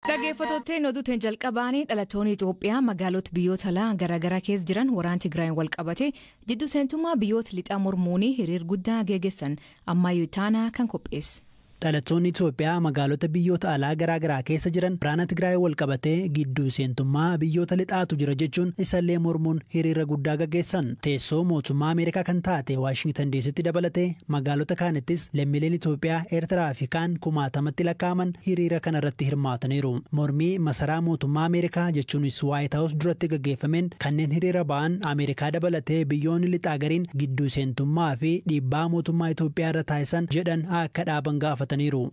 Dhaggeeffattootni oduutiin jalqabaanii dhalattoonni Itoophiyaa magaalota biyyoota alaa garaagaraa keessa jiran waraana Tigraayin wal qabate jiddu seentummaa biyyoota lixaa mormuun hiriir guddaa geggeessan ammayyuu taanaa kan qopheesse. Dhalattoonni Itoophiyaa magaalota biyyoota alaa garaagaraa keessa jiran waraana Tigraay wal qabatee gidduu seentummaa biyyoota lixaatu jira jechuun isallee mormuun hiriira guddaa gaggeessan. Teessoo mootummaa Ameerikaa kan taate Waashingtan DC'tti dabalatee magaalota kaanittis lammiileen Itoophiyaa, Eertiraa fi kaan kumaatamatti lakkaa'aman hiriira kanarratti hirmaataniiru. Mormii masaraa mootummaa Ameerikaa jechuunis Waayit Haawus duratti gaggeeffameen kanneen hiriira ba'an Ameerikaa dabalatee biyyoonni lixaa gariin gidduu seentummaa fi dhiibbaa mootummaa Itoophiyaa irra taasisan jedhan akka dhaaban gaafatan.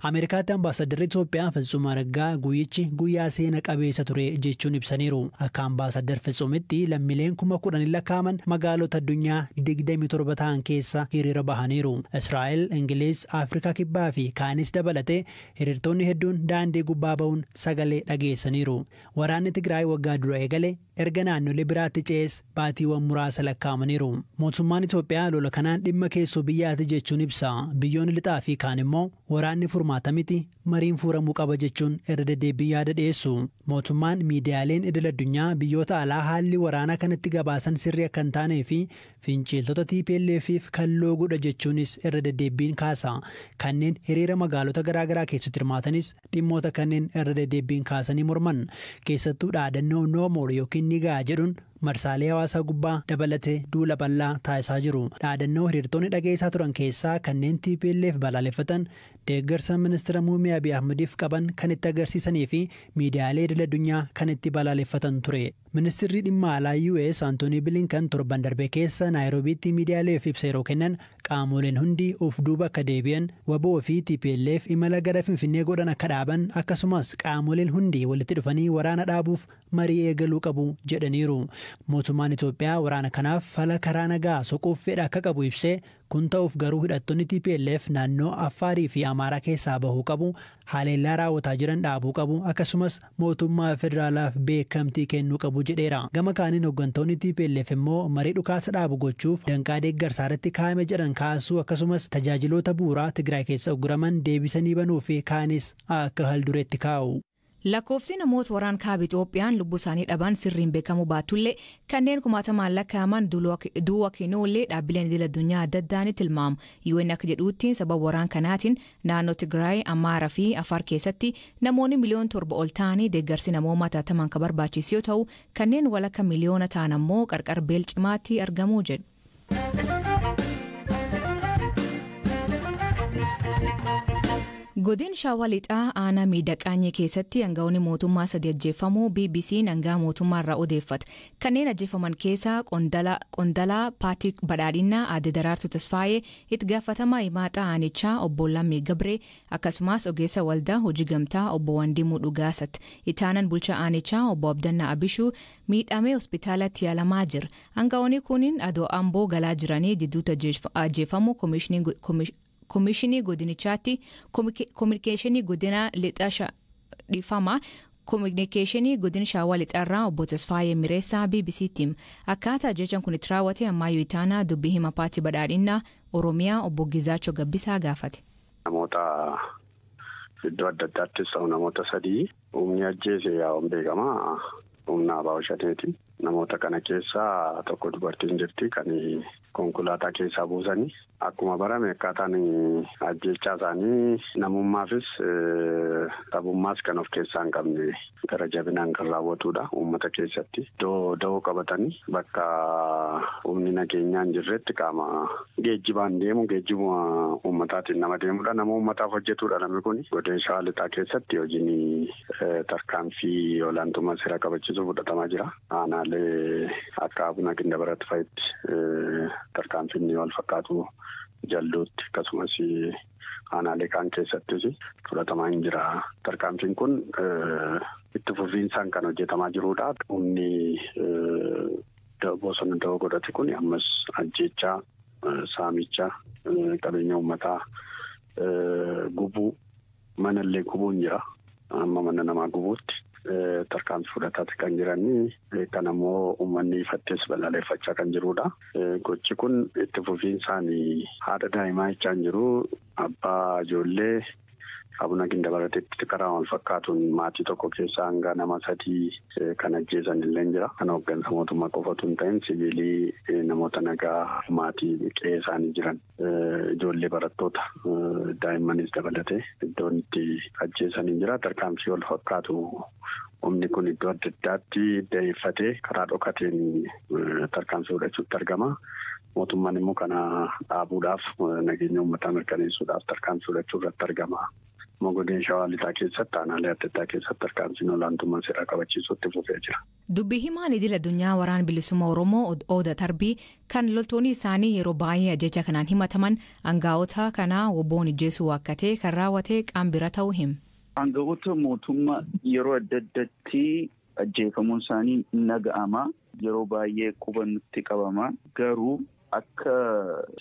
Ameerikaatti ambaasadarri Itoophiyaa Fitsum Araggaa guyyichi guyyaa seena qabeessa ture jechuun ibsaniiru. Akka ambaasadar Fitsumitti lammiileen 10,000 lakkaa'aman magaalota addunyaa 27 ta'an keessa hiriira bahaniiru. Israa'el, Ingiliz, Afrikaa Kibbaa fi kaanis dabalatee hiriirtonni hedduun daandii gubbaa ba'uun sagalee dhageessaniiru. Waraanni Tigraay waggaa dura eegale erga naannolee biraatti ce'es baatiiwwan muraasa lakkaa'amaniiru. Mootummaan Itoophiyaa lola kanaan dhimma keessoo biyyaati jechuun ibsa. Biyyoonni lixaa fi kaan immoo waraanni furmaata miti, mariin furamuu qaba jechuun irra deddeebiin yaada dhiyeessu. Mootummaan miidiyaaleen idil addunyaa biyyoota alaa haalli waraanaa kanatti gabaasan sirrii akka hin taanee fi finciltoota TPLF'if kalloo godha jechuunis irra deddeebiin kaasa. Kanneen hiriira magaalota garaagaraa keessatti hirmaatanis dhimmoota kanneen irra deddeebiin kaasanii morman. Keessattuu dhaadannoo No More yookiin ni ga'a jedhuun marsaalee hawaasaa gubbaa dabalatee duula bal'aa taasisaa jiru. Dhaadannoo hiriirtonni dhageessaa turan keessaa kanneen TPLF balaaleffatan deeggarsa ministeera muummee Abiy Ahmediif qaban kan itti agarsiisanii fi miidiyaalee idil addunyaa kan itti balaaleffatan ture. Ministeerri dhimma alaa US Antoonii Bilinkan torban darbe keessa Naayiroobiitti miidiyaaleef ibsa yeroo kennan qaamoleen hundi of duuba akka deebi'an, WBO fi TPLF imala gara Finfinnee godhan akka dhaaban, akkasumas qaamoleen hundi walitti dhufanii waraana dhaabuuf marii eegaluu qabu jedhaniiru. Mootummaan Itoophiyaa waraana kanaaf fala karaa nagaa soquuf fedha akka qabu ibsee kun ta'uuf garuu hidhattoonni TPLF naannoo Affaarii fi Amaaraa keessaa bahuu qabu, haleellaa raawwataa jiran dhaabuu qabu, akkasumas mootummaa federaalaaf beekamtii kennuu qabu jedheera. Gama kaaniin hooggantoonni TPLF immoo marii dhukaasa dhaabu gochuuf danqaa deeggarsaa irratti kaa'ame jedhan kaasuu akkasumas tajaajiloota bu'uuraa Tigraay keessa ugguraman deebisanii banuu fi kaanis akka haldureetti kaa'u. Lakkoofsi namoota waraan kaaba Itoophiyaan lubbuu isaanii dhaban sirriin beekamuu baatullee kanneen kumaatamaan lakkaa'aman du'a kennuullee dhaabbileen idil addunyaa adda addaan tilmaamu. UN akka jedhuutti sababa waraan kanaatiin naannoo Tigraay, Amaaraa fi Afaar keessatti namoonni 7 miliyoona ol ta'anii deeggarsi namoomaa taatamaan kan barbaachisu yoo ta'u kanneen walakka miliyoona ta'an ammoo qarqara beela cimaatti argamuu jedhu. Godin Shawaa Lixaa aanaa miidhaqaanyee keessatti aangawoonni mootummaa 3 ajjeefamuu BBC'n aangaa mootummaa irraa odeeffate. Kanneen ajjeefaman keessaa Qondalaa Paatik Badhaadhinaa Aadde Daraartuu Tasfaayee, itti gaafatamaa himaaxaa aanichaa obbo Lammii Gabree akkasumas ogeessa waldaa hojii gamtaa obbo Wandimuu Dhugaasatti. Itti aanaan bulchaa aanichaa obbo Abdannaa Abishuu miidhamee hospitaalatti yaalamaa jira. Aangawoonni kunin adoo Amboo galaa jiranii jidduutti ajjeefamuu Komishinii godinichaatti kominikeeshinii godina lixa dhiifama kominikeeshinii godina Shawaa Lixaarraa obbo Tasfaayee Mireessaa BBC'tti akkaataa ajjechaan kun itti raawwate ammayyuu itaanaa dubbii hima paartii badhaadhinaa Oromiyaa obbo Gizaachoo Gabbisaa gaafate. Namoota iddoo adda addaattis ta'u namoota 3 humni ajjeese yaa'uun beekamaa humna ABO shaneeti. Namoota kana keessaa tokko dubartiin jirti kan konkolaataa keessaa buusanii akkuma barame akkaataan ajjechaa isaanii namummaafis sabummaas kan of keessaa hin qabne gara jabinaan kan raawwatudha. Uummata keessatti iddoo da'oo qabatanii bakka humni nageenyaa hin jirretti qaama geejjibaan deemu geejjibuma uummataatiin nama deemudha. Nama uummataaf hojjetudha namni kun. Godina Shawaa Lixaa keessatti hojiin tarkaanfii olaantummaa seera kabachiisuu fudhatamaa jira. Aanaalee akka Abuna Gindabarat fa'itti tarkaanfiin wal fakkaatu jalluutti akkasumas aanaalee kaan keessattis fudhatamaa hin jira. Tarkaanfiin kun itti fufiinsaan kan hojjetamaa jirudha. Humni bosona da'oo godhate kun ammas ajjechaa, saamicha, qabeenya uummataa gubuu, manallee gubuun jira. Amma mana namaa gubuutti tarkaanfii fudhataati kan jiranii kan ammoo uummanni ifattees balaaleffachaa kan jirudha. Gochi kun itti fufiinsaan haadha daa'imaa jechaa hin jiru, abbaa ijoollee Abuna Gindabaratitti karaa wal fakkaatuun maatii tokko keessaa hanga nama 3 kan ajjeesan illee jira. Kan hooggansa mootummaa qofatu hin ta'in siviilii namoota nagaa maatii qe'ee isaanii jiran ijoollee barattoota daa'immanis dabalatee iddoon itti ajjeesanii jira. Tarkaanfii wal fakkaatu humni kun iddoo adda addaatti da'eeffatee karaa dhokateen tarkaanfii fudhachuutti argama. Mootummaan immoo kana dhaabuudhaaf nageenya uummataa mirkaneessuudhaaf tarkaanfii fudhachuu irratti argama. Godina Shawaa Lixaa keessatti aanaalee adda addaa keessatti tarkaanfiin olaantummaa seeraa kabachiisuutti fufee jira. Dubbii himaan idil addunyaa Waraana Bilisummaa Oromoo Oda Tarbii kan loltoonni isaanii yeroo baay'ee ajjecha kanaan himataman aangaa'ota kana wobboon ijjeesuu waakkatee kan raawwate qaama bira ta'uu hima. Aangaa'ota mootummaa yeroo adda addaatti ajjeefamuun isaanii naga'ama. Yeroo baay'ee quba nutti qabama. Garuu akka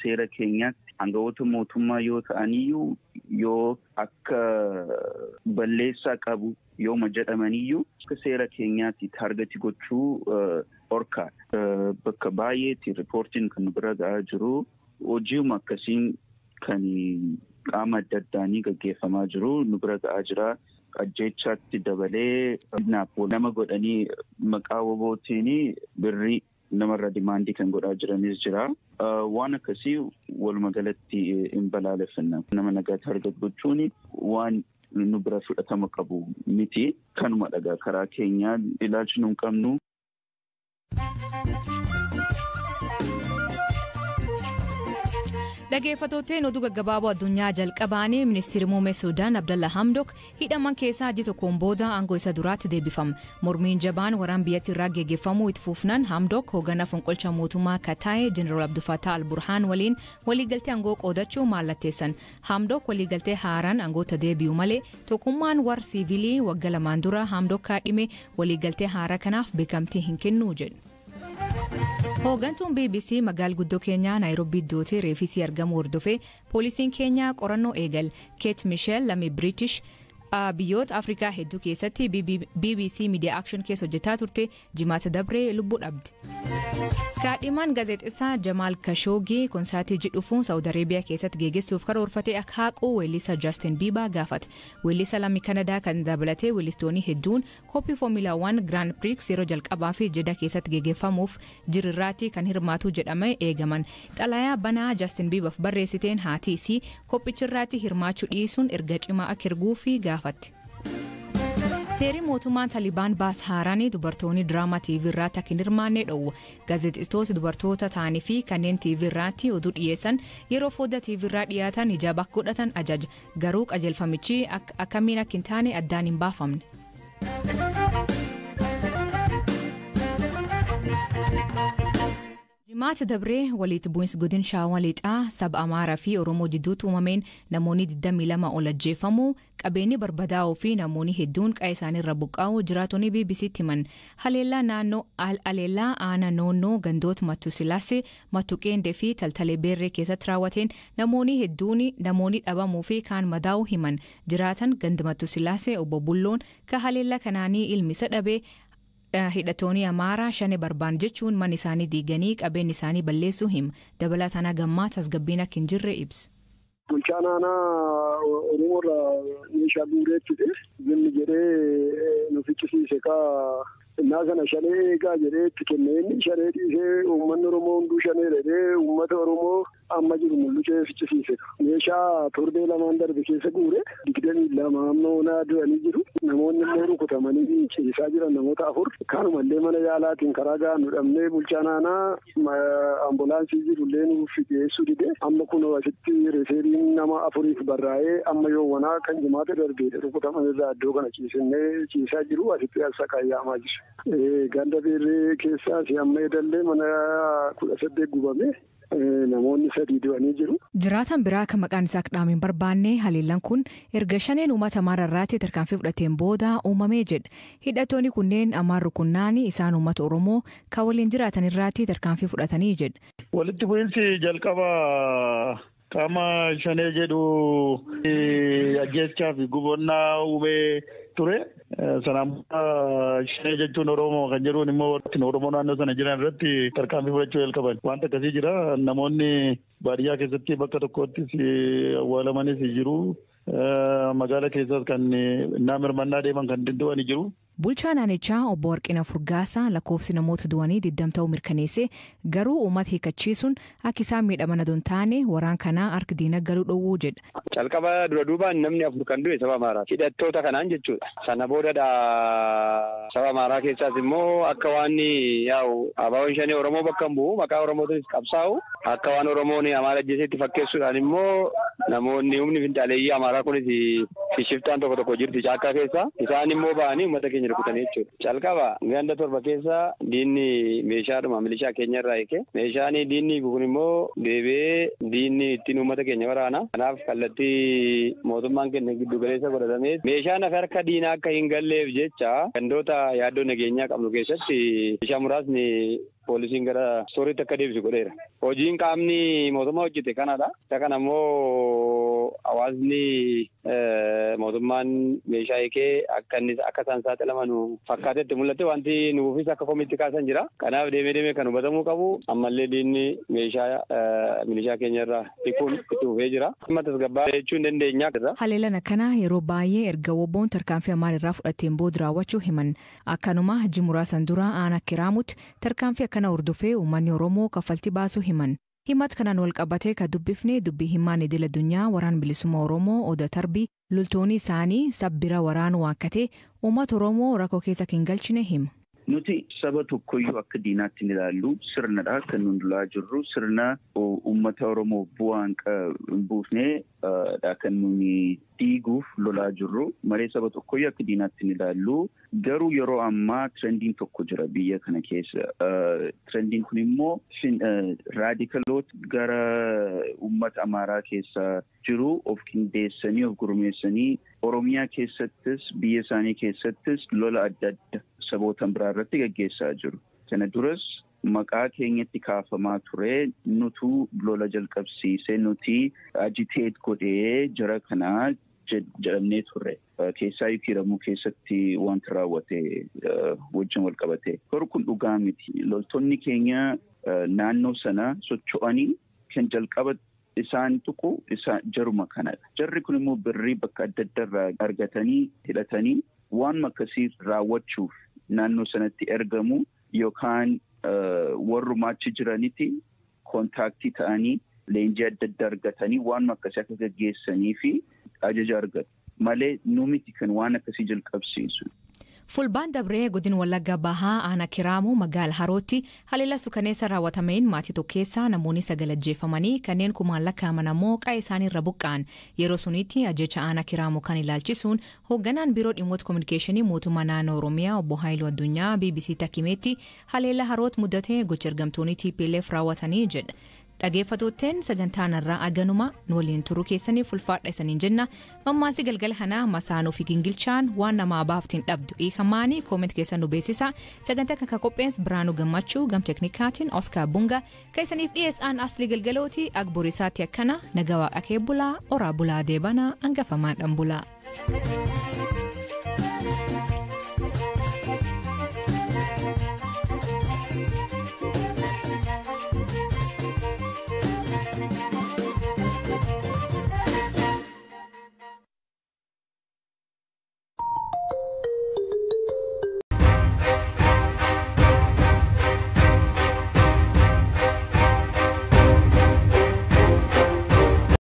seera keenyaatti aangawoota mootummaa yoo ta'aniyyuu yoo akka balleessaa qabu yooma jedhamaniyyuu akka seera keenyaatti taargati gochuu dhorkaadha. Bakka baay'eetti riippoortiin kan bira ga'aa jiru hojiuma akkasiin kan qaama adda addaanii gaggeeffamaa jiru nu bira ga'aa jira. Ajjeechaatti dabalee nama godhanii maqaa wobootiin birrii namarra dimaandii kan godhaa jiranis jira. Waan akkasii walumaa galatti hin balaaleffanna. Nama nagaa taarget gochuun waan nu bira fudhatama qabu miti. Kanuma dhagaa karaa keenyaa ilaalchi nu hin qabnu. Dhaggeeffattootni oduu gaggabaaboo addunyaa jalqabaanii ministeerri muummee Suudaan Abdalla Hamdok hidhaman keessaa ji'a tokkoon booda aangoo isa duraatti deebifama. Mormiin jabaan waraan biyyattii irraa geggeeffamuu itti fufnaan Hamdok hoogganaa fonqolcha mootummaa Kataayee Jeneraal Abdulfatah Al-Burhaan waliin waliigaltee aangoo qoodachuu mallatteessan. Hamdok waliigaltee haaraan aangoota deebi'u malee tokkummaan warra siivilii waggaa 2 dura Hamdok kaadhime waliigaltee haaraa kanaaf beekamtii hin kennu jedhu. Hooggantuun BBC magaala guddoo keenyaa Naayiroobii iddootti reefisii argamu hordofee poolisiin keenyaa qorannoo eegal. Keet Misheel lammii Biriitish biyyoota Afrikaa hedduu keessatti BBC Media Action keessa hojjetaa turte jimaata dabree lubbuu dhabde. Kaadhimaan gaazexeessaa Jamaal Kashoogii konsaatii jedhufuun Saawud Areebiyaa keessatti geggeessuuf karoorfate akka haqu weellisaa Justin Bieber gaafate. Weellisaa lammii Kanadaa kan dabalatee weellistoonni hedduun koppii Foomulaa 1 Grand Prix yeroo jalqabaa fi Jeddah keessatti geggeeffamuuf jirirraatti kan hirmaatu jedhamee eegaman. Xalayaa banaa Justin Bieberf barreessiteen haati isii koppichirraatti hirmaachuu dhiisuun erga cimaa akka erguufi gaafate. Seerri mootummaan Taalibaan baas haaraan dubartoonni diraamaa TV irratti akka hin hirmaanne dhowwa. Gaazexeessitoota dubartoota ta'anii fi kanneen TV irratti oduu dhiyeessan yeroo foddaa TV irraa dhiyaatan hijaaba akka godhatan ajaja. Garuu qajeelfamichi akkamiin akka hin taane addaan hin baafamne. Jimaata dabree walitti bu'insi godina Shawaa Lixaa saba Amaaraa fi Oromoo jidduutti uumameen namoonni 22 ol ajjeefamuu qabeenyi barbadaa'uu fi namoonni hedduun qe'ee isaaniirra buqqaa'uu jiraattonni BBCtti himan. Haleellaa naannoo Aleellaa aanaa noonnoo gandoota Mattu Sillaasee, Mattu Qeendee fi Taltalee Beerree keessatti raawwateen namoonni hedduun namoonni dhabamuu fi kaan madaa'uu himan. Jiraatan ganda Mattu Sillaasee obbo Bulloon ka haleellaa kanaanii ilmi isa dhabee hidhattoonni Amaaraa shane barbaan jechuun mana isaanii diiganii qabeenya isaanii balleessuu hima. Dabalataan hagammaa tasgabbiin akka hin jirre ibsa. Bulchaan aanaa Oromoorraa meeshaa guureetti zimmi jedhee nu ficcisiise kaa innaa sana shanee eegaa jedhee itti kennee inni shanee dhiisee uummanni Oromoo hunduu shanee jedhee uummata Oromoo amma jiru mul'ucee ficcisiise. Meeshaa torbee 2 darbe keessa guure 22 amma onaa du'anii jiru. Namoonni immoo rukutamanii ciisaa jiran namoota 4 kanumallee mana yaalaatiin karaa ga'an nu dhabnee bulchaan aanaa ambulaansii jirullee nuuf dhiyeessuu dide. Amma kunoo asitti reefeeriin nama 4 barraa'ee amma yoowwanaa kan jimaata darbe rukutaman irraa iddoo kana ciisannee ciisaa jiru asitti as qayyaamaa jiru. Ganda Beerree keessaas amma edallee mana 18 gubame. Namoonni 3 du'anii jiru. Jiraatan biraa kan maqaan isaa dhaame hin barbaanne haleellaan kun erga shaneen uummata Amaaraa irratti tarkaanfii fudhateen booda uumamee jedha. Hidhattoonni kunneen Amaar rukunnaani isaan uummata Oromoo kan waliin jiraatan irratti tarkaanfii fudhatanii jedha. Walitti bu'iinsi jalqaba qaama shanee jedhu ajjeechaa fi gubannaa uumee ture. Sanaan shanee jechuun Oromoo kan jedhuun immoo Oromoo naannoo sana jiran irratti tarkaanfii fudhachuu jalqaban. Wanta akkasii jira. Namoonni baadiyyaa keessatti bakka tokkottis awwaalamanis jiru. Magaala keessas kan nama hirmannaa deeman kan du'anii jiru. Bulchaa naannichaa obbo Warqina Furgaasaa lakkoofsi namoota du'anii 20 ta'uu mirkaneesse, garuu uummata hiikkachiisuun akka isaan miidhaman adoo hin taane waraan kanaa harka diina galuu dhowwuu jedha. Calqaba dura duubaan namni 4 kan du'e saba Amaaraa. Hidhattoota kanaan jechuudha. Sana boodadha saba Amaaraa keessaas immoo akka waan yaa'u ABO'n Shanee Oromoo bakka hin bu'u, maqaa Oromootiinis qabsaa'u, akka waan Oromoon Amaara ajjeesetti fakkeessuudhaan immoo namoonni humni finxaaleeyyii Amaaraa kunis shiftaan tokko tokko jirti caakkaa keessa, isaan immoo ba'anii uummata keenya rukutanii jechuudha. Calqaba ganda 7 keessa diinni meeshaadhuma milishaa keenya irraa hiike. Meeshaan diinni hiiku kun immoo deebi'ee diinni ittiin uummata keenya waraana. Kanaaf kallattii mootummaan keenya giddu galeessa godhatamee meeshaan hafe harka diinaa akka hin galleef jecha gandoota yaaddoo nageenyaa qabnu keessatti meeshaa muraasni poolisiin gara stooriitti akka deebisu godheera. Hojiin qaamni mootummaa hojjete kanadha. Isa kana immoo hawaasni mootummaan meeshaa hiikee akka inni akka isaan saaxilaman fakkaatetti mul'ate wanti nuufis akka komiitti kaasan jira. Kanaaf deemee deemee kan hubatamuu qabu ammallee diinni meeshaa milishaa keenya irraa hiikuun itti fufee jira. Amma tasgabbaa jechuu hin dandeenya. Haleellaan akkanaa yeroo baay'ee erga WBO'n tarkaanfii Amaara fudhateen booda raawwachuu himan. Akkanuma ji'a muraasan dura aanaa Kiraamutti tarkaanfii akkana hordofee uummanni Oromoo kaffaltii baasuu himan. Himat kanaan wal qabatee kan dubbifne dubbii himaan idil addunyaa Waraan Bilisummaa Oromoo Oda Tarbii loltoonni isaanii sabbira waraanuu waakkatee uummata Oromoo rakkoo keessa hin galchine hima. Nuti saba tokkoyyuu akka diinaatti hin ilaallu. Sirnadha kan nun lolaa jirru. Sirna uummata Oromoo bu'aa hin buufne dha kan nuni diiguuf lolaa jirru malee saba tokkoyyuu akka diinaatti hin ilaallu. Garuu yeroo ammaa trendiin tokko jira biyya kana keessa. Trendiin kun immoo raadikaloota gara uummata Amaaraa keessa jiru of qindeessanii, of gurmeessanii, Oromiyaa keessattis biyya isaanii keessattis lola adda adda saboota biraa irratti gaggeessaa jiru. Kana duras maqaa keenyatti kaafamaa ture, nutu lola jalqabsiise, nuti agitate godhee jara kanaa jedhamnee turre. Keessaa Kiiramuu keessatti wanti raawwate wajjin wal qabate. Garuu kun dhugaa miti. Loltoonni keenya naannoo sana socho'anii kan jalqaba isaan tuqu jaruma kanadha. Jarri kun immoo birrii bakka adda adda irraa argatanii hidhatanii waan akkasii raawwachuuf naannoo sanatti ergamu yookaan warrumaa achi jiranitti contact ta'anii leenjii adda adda argatanii waan akkasii akka gaggeessanii fi ajaja argatu malee nu miti kan waan akkasii jalqabsiisu. Fulbaan dabree godin Wallagga Bahaa aanaa Kiraamuu magaala Harootti haleellaa suukaneessa raawwatameen maatii tokko keessaa namoonni 9 ajjeefamanii kanneen kumaan lakkaa'aman ammoo qa'ee isaanii irra buqqa'an. Yeroo sunitti ajjecha aanaa Kiraamuu kan ilaalchisuun hoogganaan biiroo dhimmoota kominikeeshinii mootummaa naannoo Oromiyaa obbo Haayiluu Addunyaa BBC Takimeetti haleellaa Harootti mudate gocha ergamtoonni TPLF raawwatanii jedha. Dhageeffattootteen, sagantaan irraa aganuma. Nu waliin turuu keessaniif ulfaadha isaniin jenna. Mammaasii galgala kanaa masaanuu fi gingilchaan waan namaa baaftiin dhabdu dhiikamaanii comment keessan nu beeksisa. Sagantaa kan qophees Biraanuu Gammachuu, gam teknikaatiin Oskaar Bunga, kan isaniif dhiyeessaan Aslii Galgalooti. Agboriisaatti akkana naga waaqa kee bulaa, oraa bulaa, deebanaa hangafamaan dhan bulaa.